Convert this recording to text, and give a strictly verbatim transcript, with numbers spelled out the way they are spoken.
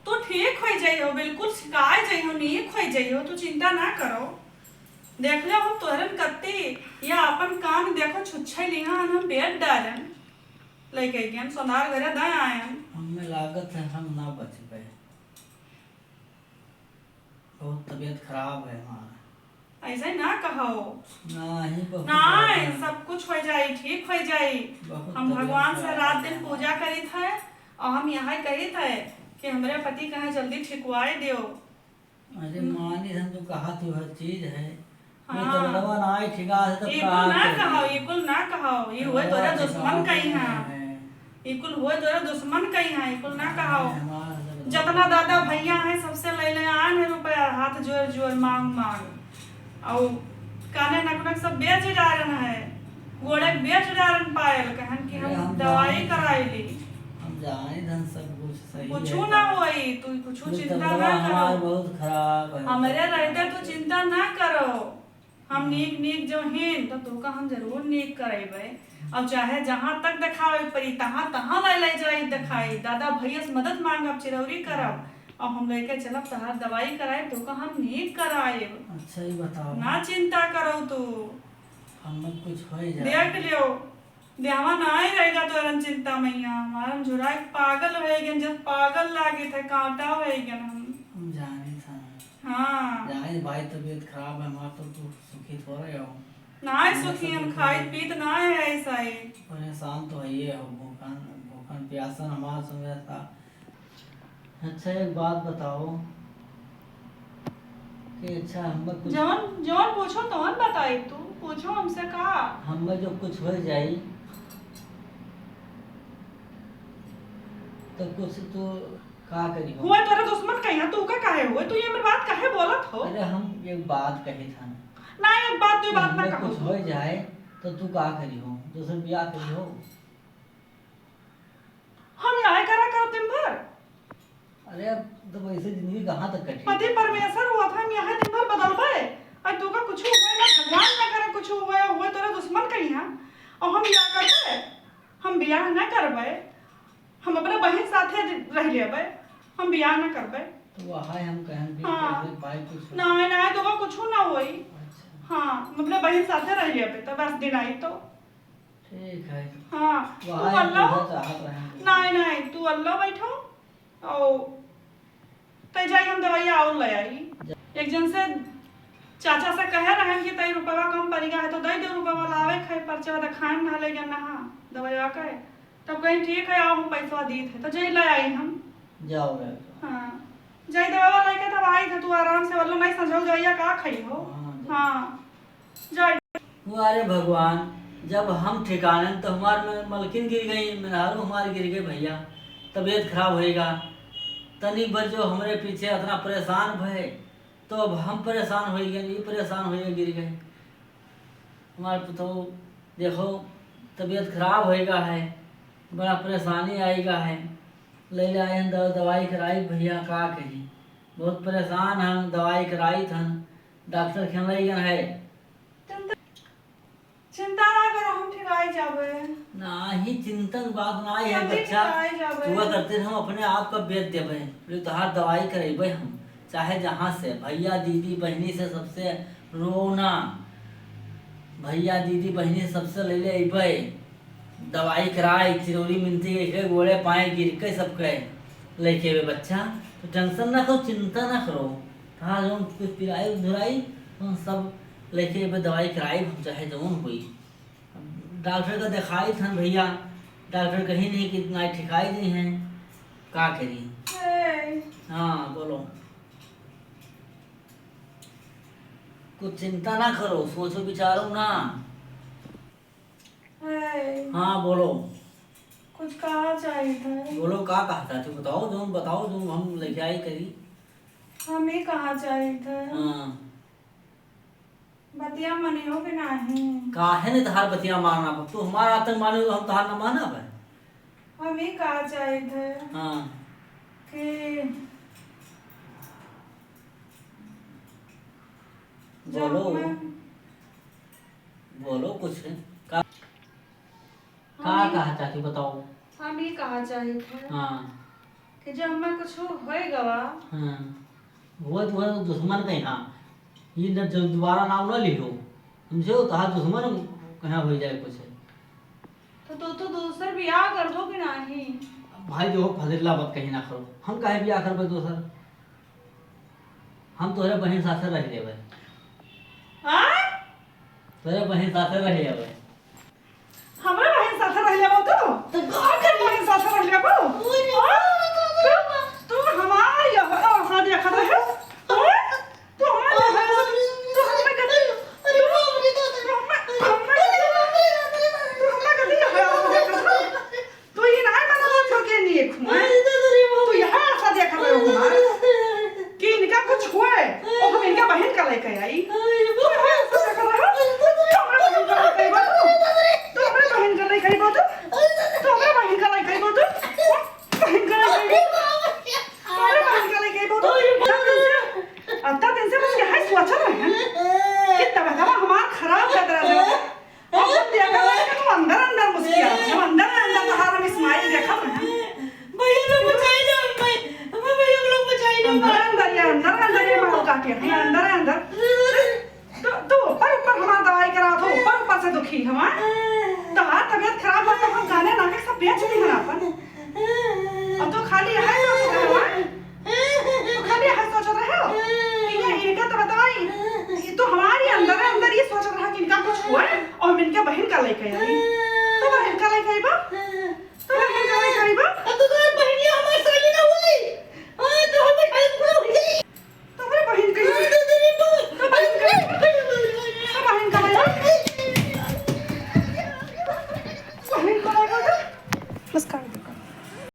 तू ठीक होइ जइहो, बिल्कुल सिकाय जइहो, नीक होइ जइहो, तू चिंता ना करो। देख लो हम तोहरन कत्ती, या आपन कान देखो छुच्छे लिहा हम बेड डारन। लइके गेन सोनार घरे दे आयन। हमें लागत है हम ना बचबे। बहुत तबीयत खराब है हमारा। ऐसे ना कहो। नाही, बहुत नाहीं, ज्यादा। सब कुछ होइ जाई, ठीक होइ जाई। बहुत हम तबीयत भगवान से खराब रात है दिन हमारा। पूजा करित है और हम यही कहित है कि हमरे पति कहे जल्दी ठिकवाए दियो। अरे हम्म। मानी हम तो कहा तू हर चीज है। ये हाँ। तो बड़वा ना आई ठिका से तो ई कुल ना कहो, ई कुल ना कहो, ई हुए तोरे दुश्मन कहीं हैं। ई कुल हुए तोरे दुश्मन कहीं हैं, ई कुल ना कहो। जतना दादा भैया हैं, सबसे ले ले आन है रुपया, हाथ जोर जोर मांग मांग। और काने नकनक सब बेच डारन है, गोड़े बेच डारन पायल, कहन कि हम दवाई कराई ली। हम जानी धन सब कुछ सही कुछ ना होई, तू कुछ चिंता ना करो। बहुत खराब है। हमरे रहते तू चिंता ना करो। हम नीक नीक जो हेन, तो तोका हम जरूर नीक करइबे। और चाहे जहाँ तक देखावे परी, तहाँ, तहाँ ले, ले जाई देखाई। दादा भैया से मदद मांगब, चिरौरी करब, और हम लेके चलब, तहार दवाई कराए, तोका हम नीक कराएब। अच्छा, ये बताओ। ना चिंता करो तू। हम कुछ हो ही जाए। देख लियो। देहवा नाहीं रहेगा तोरन चिंता मैया, हमार हम झुराए पागल होइ गन, जब पागल लागे थे, कांटा होइ गन हम। हम जानी था। हाँ। जानी भाई, तबीयत खराब है हमार, तो तू सुखी थोड़े हो। नाहीं सुखी, हम खाई पीत नाहीं है ऐसा ही। परेशान तो है ये हो, भूखन, भूखन प्यासन हमार संगे था। अच्छा, एक बात बताओ कि अच्छा, हमें कुछ जौन, जौन पूछो, तौन बताई। तू पूछो हमसे का? हमें जो कुछ हो जाई, तो कुछ तू का करी हो? हुए तोरे दुश्मन कहीं, तू का काहे हुए? तू ये मेरी बात काहे बोलत हो? अरे, हम एक बात कही था ना। ना, एक बात, दो बात ना हमें कहो कुछ तू। हो जाए, तो तू का करी हो? दूसर ब्याह करी हो? हम यह करा करब दिन भर। अरे, अब तो वैसे जिंदगी कहाँ तक कटी? पति परमेश्वर हुआ था, हम यहाँ दिन भर बदलबे। और तू का कुछ हुए ना, भगवान ना करे कुछ हुए, हुए तोरा दुश्मन कहीं है। और हम बियाह करबे, हम बियाह ना करबे, हम अपने बहिन साथे रह लेबे, हम बियाह ना करबे। तो वह है, हम कहन भी हाँ। कि भाई कुछ नहीं, नहीं, तो का कुछ ना होई। अच्छा। हाँ, हम अपने बहिन साथे रह लेबे, तो बस दिन आई तो। ठीक है। हाँ, तू वहाँ अल्लाह हो। चाहत रहे हैं। नहीं, नहीं, तू अल्लाह बैठो। और तै जाई, हम दवाइया और ले आई। जा। एक जन से चाचा से कहे रहन कि तई रुपया कम पड़ गया है, तो दे दे रुपया लावे खाए, पर्चा देखाए ना ले गया नहा दवाइया के। तब कहीं ठीक है, आओ हम पैसा दीत है, तो जाई ले आई हम। जाओ, जाओ। हाँ, जाई दवाइया लेके तब आई थे, तू आराम से, बोलो नहीं समझो दवाइया का खाई हो। हाँ, जाओ। हाँ। जय। वाह रे भगवान, जब हम ठिकाने न, तो हमार में-, मलकिन गिर गई, मेहरारू हमार गिर गए भैया, तबीयत खराब होएगा। तनी भर जो हमरे पीछे इतना परेशान भए, तो अब हम परेशान होइ गए, ये परेशान होइ गए, गिर गए। हमार पुतहु, देखो, तबीयत खराब होएगा है, बड़ा परेशानी आएगा है। ले ले आए हन दवा-, दवाई कराई भैया, का कही, बहुत परेशान हन, दवाई कराई थन, डॉक्टर खेलैगन है। चिंता, चिंता ना करो, हम ठिकाई जाबे। नाही, चिंतन बात ना है हम बच्चा। ठिकाई जाबे। दुआ करते हम अपने आप का बेच देबे, जो तोहार दवाई करेबे हम, चाहे जहाँ से, भैया, दीदी, बहिनी से, सबसे रो ना। भैया, दीदी, बहिनी से सबसे ले ले अइबे। दवाई कराई, चिरौरी मिनती के गोड़े पाए गिर के सबके लेके अइबे बच्चा। तो tension ना करो, चिंता ना करो। हाँ, जौन कुछ पिराई धुराई, हम सब लेके अइबे, दवाई कराई, हम चाहे जौन होई। डॉक्टर का देखाई थन भैया, डॉक्टर कहीं नहीं कि ना ठिकाई दी हैं, का करी? ए। हाँ, बोलो। कुछ चिंता ना करो, सोचो विचारो ना। ए। हाँ, बोलो। कुछ कहा चाहिए था। बोलो, का कहा था? तू बताओ, जौन बताओ, जौन हम लेके आई करी। हम ही कहा चाहिए था। हाँ। बतिया मानियो के नाही। काहे नहीं तोहार बतिया मानना? तू हमारा आतंक माने तो हम तोहार ना मानब है। हम ही कहा चाहिए थे हाँ। कि जब बोलो। मैं बोलो कुछ। का, हम का ही कहा चाहती बताओ? हम ही कहा चाहिए थे हाँ। जब हमें कुछ होए गवा। हाँ, हुआ तुम्हारा दुश्मन कहीं ना, ये न जब दोबारा नाम ना लियो, समझो, तहार दुश्मन कहाँ हो जाए कुछ। तो, तो, तो दूसर बियाह करबो कि नाही? भाई जो हो, फजीला बात कहीं ना करो, हम काहे बियाह करबे दूसर? हम तोहरे बहिन साथे रह लेबे। आ? तोहरे बहिन साथे रह लेबे। हमरा बहिन साथे रह लेबो तू? तो का और तेरे बहिन साथे रह लेबो? ओए रे। आ?